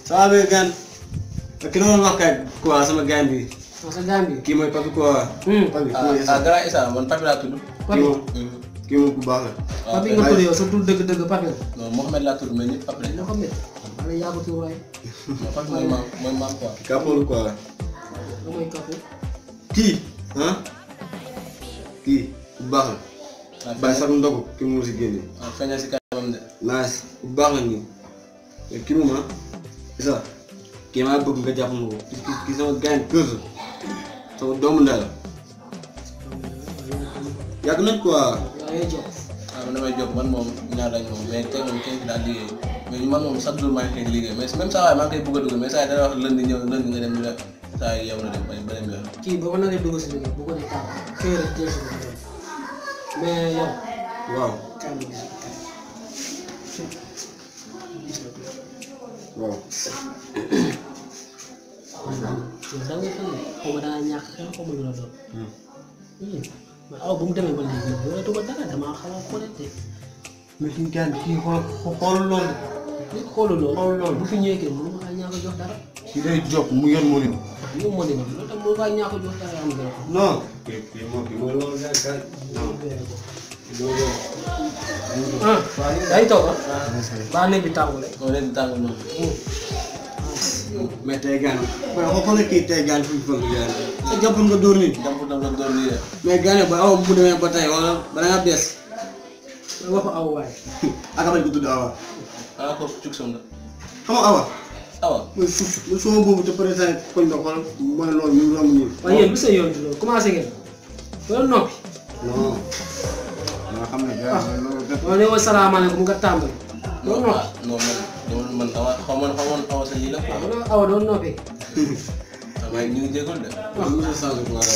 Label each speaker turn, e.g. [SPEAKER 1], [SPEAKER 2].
[SPEAKER 1] Ça va be gan ki non wax kay quoi sama gan bi
[SPEAKER 2] sa gan bi
[SPEAKER 1] ki moy papi quoi papi
[SPEAKER 3] gara isa man papi la tuddu
[SPEAKER 1] ki mo ku baax
[SPEAKER 2] papi nga tuddu yow sa tuddu deug deug papi
[SPEAKER 3] non Mohamed la tuddu mais ñepp papi la
[SPEAKER 2] Mohamed ala ya ko tu way
[SPEAKER 3] papi moy mam quoi
[SPEAKER 1] kapol quoi
[SPEAKER 2] moy kapo
[SPEAKER 1] ki hein ki ku baax bay sa ndogu ki mo ci gene
[SPEAKER 3] feña ci kanam de
[SPEAKER 1] nice ku baax ni ki mo ma isa ki ma bëgg nga japp mo ki sama gain keuse sama doomu ndal yag nañ quoi
[SPEAKER 2] ay jox
[SPEAKER 3] man damay jox man mom ñaar lañ mom mais tay mom kenn da liggéey mais man mom chaque jour ma ngi liggéey mais même ça way ma ngi bëgg dugg mais ça da wax lundi ñew lundi nga dem ñu sa yow na dem ba dem yoon
[SPEAKER 2] ki ba ko na dugg ci liggéey bu ko di taw kër té ci mais yow
[SPEAKER 1] waaw waaw
[SPEAKER 2] da ngay xam ko ma da ñak xel ko ma la do ma aw bu mu demee ba léegi do la dugal dara dama xala ko lete
[SPEAKER 1] mais ki gan ki xol lool
[SPEAKER 2] ni xolul bu fi ñëwé ke mu ma ñaka jox dara
[SPEAKER 1] ki day job mu yor mo ni
[SPEAKER 2] ñu mo ni lo tam mo ga ñaka jox dara am dara
[SPEAKER 1] non ki mo lool ga kan non
[SPEAKER 2] day toog ba ne bi tàngule
[SPEAKER 3] mo leen tàng non
[SPEAKER 1] mais tay gan ko ko ki tay gan fu fa gan sa japp nga door ni
[SPEAKER 3] japp da nga door ni
[SPEAKER 1] mais gané ba aw bu demé ba tay wala ba nga bess
[SPEAKER 2] wax aw way
[SPEAKER 1] aka bañ ko tudd awa
[SPEAKER 3] ala ko cuk som da
[SPEAKER 1] xam awa
[SPEAKER 3] awa
[SPEAKER 1] moy suuf mo sama bobu te président ko ndo xol moy lool ñu rom ni
[SPEAKER 2] wa yeen bu sey yoon ci lool commencé ngeen do nopi
[SPEAKER 1] non ma xam ne ja loolu def
[SPEAKER 2] mo ne wa salaam alaykum nga tambal do nopi
[SPEAKER 3] non man awa xamone awa sa li la quoi
[SPEAKER 2] awa do nopi
[SPEAKER 3] amay ñu jéggul de
[SPEAKER 1] am na chance ko wara